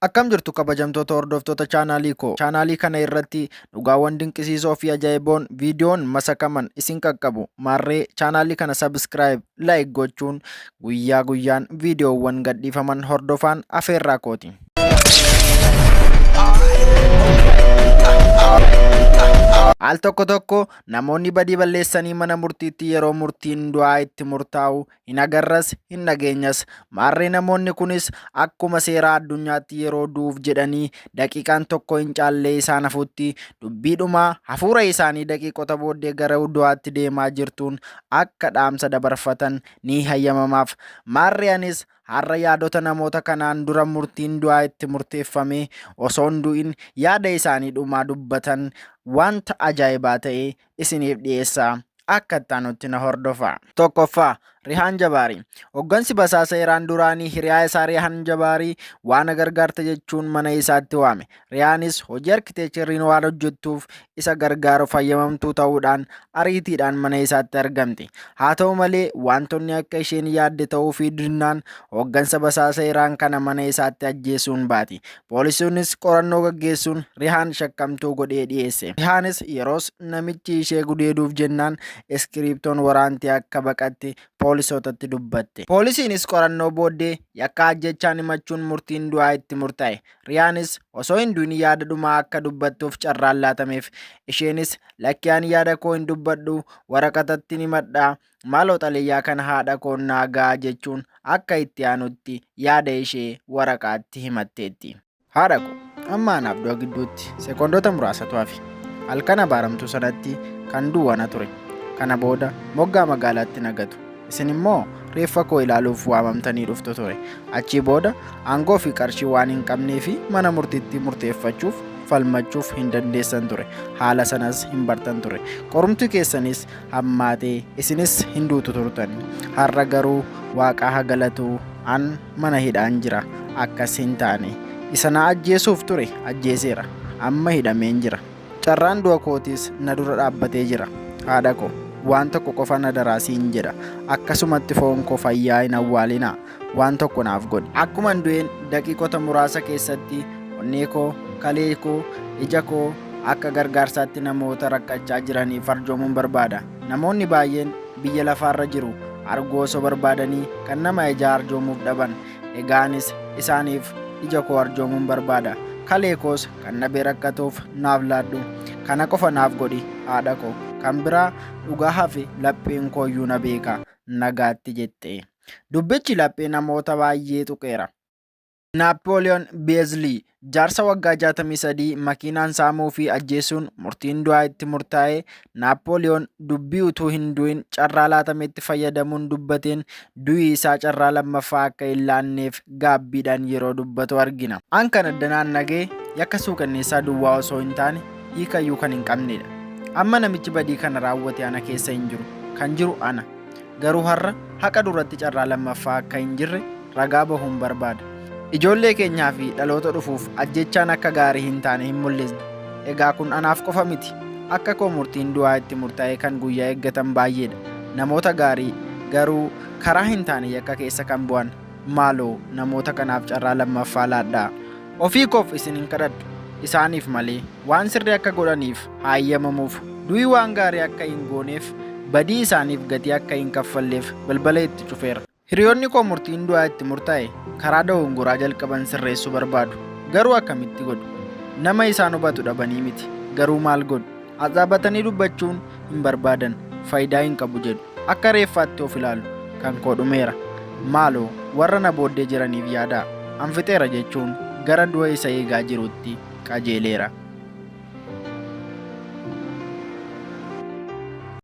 Akkam jirtu kabajamtoota hordoftoota chaanaalii koo. Chaanaalii kana irratti dhugaawwan dinqisiisoo fi ajaa'iboon viidiyoon masakaman isin qaqqabu. Maarree chaanaalii kana subscribe, like gochuun guyyaa guyyaan viidiyoowwan gadhiifaman hordofaan afeerraa kooti. Al tokko tokko namoonni badii balleessanii mana murtiitti yeroo murtiin du'aa itti murtaa'u hin agarras hin dhageenyas. Maarree namoonni kunis akkuma seeraa addunyaatti yeroo du'uuf jedhanii daqiiqaan tokko hin caallee isaan hafutti dubbii dhumaa hafuura isaanii daqiiqota booddee gara du'aatti deemaa jirtuun akka dhaamsa dabarfatan ni hayyamamaaf. Maarree anis har'a yaadota namoota kanaan dura murtiin du'aa itti murteeffamee osoo hin du'in yaada isaanii dhumaa dubbatan wanta ajaa'ibaa ta'e isiniif dhiyeessa. Akka itti aanutti na hordofaa. Tokkoffaa, Rihaan Jabaarii. Hoggansi basaasa Iraan duraanii hiriyaa isaa Rihaan Jabaarii waan na gargaarta jechuun mana isaatti waame. Rihaanis hojii arkiteekchariin waan hojjettuuf isa gargaaruuf hayyamamtuu ta'uudhaan ariitiidhaan mana isaatti argamte. Haa ta'u malee waantonni akka isheen yaadde ta'uufii didnaan hoggansa basaasa Iraan kana mana isaatti ajjeesuun baati. Poolisiinis qorannoo gaggeessuun Rihaan shakkamtuu godhee dhiyeesse. Rihaanis yeroos namichi ishee gudeeduuf jennaan iskiriiptoon waraantee akka baqatte poolisootatti dubbatte. Poolisiinis qorannoo booddee yakka ajjechaan himachuun murtiin du'aa itti murtaa'e. Riyaanis osoo hin du'in yaada dhumaa akka dubbattuuf carraan laatameef. Isheenis lakki ani yaada koo hin dubbadhu waraqatatti himadha maaloo xalayyaa kana haadha koon naa ga'a jechuun akka itti aanutti yaada ishee waraqaatti himatteetti. Haadha ko, amma anaaf du'a gidduutti sekoondota muraasatu hafe. Halkan abaaramtuu sanatti kan du'u ana ture. Kana booda moggaa magaalaatti na gatu. Isin immoo reeffa koo ilaaluuf waamamtanii dhuftu ture. Achii booda aangoo fi qarshii waan hin qabnee fi mana murtiitti murteeffachuuf falmachuuf hin dandeessan ture. Haala sanas hin bartan ture. Qorumti keessanis hammaatee isinis hin duutu turtan. Har'a garuu Waaqaa haa galatu an mana hidhaan jira. Akkas hin taane. Isa na ajjeesuuf ture ajjeeseera. Amma hidhameen jira. Carraan du'a kootiis na dura dhaabbatee jira. Haadha ko, waan tokko qofa na daraa siin jedha. Akkasumatti foon koo fayyaa hin awwaalinaa. Waan tokko naaf godhi. Akkuman du'een daqiiqota muraasa keessatti onnee koo, kalee koo, ija koo akka gargaarsaatti namoota rakkachaa jiraniif arjoomuun barbaada. Namoonni baay'een biyya lafaarra jiru arguu osoo barbaadanii kan nama ijaa arjoomuuf dhaban. Egaa anis isaaniif ija koo arjoomuun barbaada. Kalee koos kan dhabee rakkatuuf naaf laadhu. Kana qofa naaf godhi haadha ko. Kan biraa dhugaa hafe lapheen kooyyuu na beeka. Nagaatti jette. Dubbichi laphee namoota baay'ee tuqeera. Naappooliyoon Beezlii jaarsa waggaa 63 makiinaan saamuu fi ajjeesuun murtiin du'aa itti murtaa'e Naappooliyoon dubbii utuu hin du'in carraa laatametti fayyadamuun dubbateen du'i isaa carraa lammaffaa akka hin laanneef gaabbiidhaan yeroo dubbatu argina. An kan adda naannagee yakka suukanneessaa duwwaa osoo hin taane hiikayyuu kan hin qabnedha. Amma namichi badii kana raawwate ana keessa hin jiru. Kan jiru ana. Garuu har'a haqa duratti carraa lammaffaa akka hin jirre ragaa bahuun barbaada. Ijoollee keenyaa fi dhaloota dhufuuf ajjechaan akka gaarii hin taane hin mul'isna. Egaa kun anaaf qofa miti. Akka koo murtiin du'aa itti murtaa'ee kan guyyaa eeggatan baay'eedha. Namoota gaarii garuu karaa hin taane yakka keessa kan bu'an. Maaloo namoota kanaaf carraa lammaffaa laadhaa. Ofii koof isin hin kadhadhu, isaaniif malee. Waan sirrii akka godhaniif haa eeyyamamuuf. Du'i waan gaarii akka hin gooneef, badii isaaniif gatii akka hin kaffalleef balbala itti cufeera. Hiriyoonni koo murtiin du'aa itti murtaa'e karaa dogongoraa jalqaban sirreessuu barbaadu. Garuu akkamitti godhu? Nama isaan hubatu dhabanii miti. Garuu maal godhu? As dhaabatanii dubbachuun hin barbaadan. Faayidaa hin qabu jedhu. Akka reeffaatti of ilaalu. Kan koo dhumeera. Maaloo warra na booddee jiraniif yaadaa. An fixeera jechuun gara du'a isa eegaa jiruutti qajeeleera.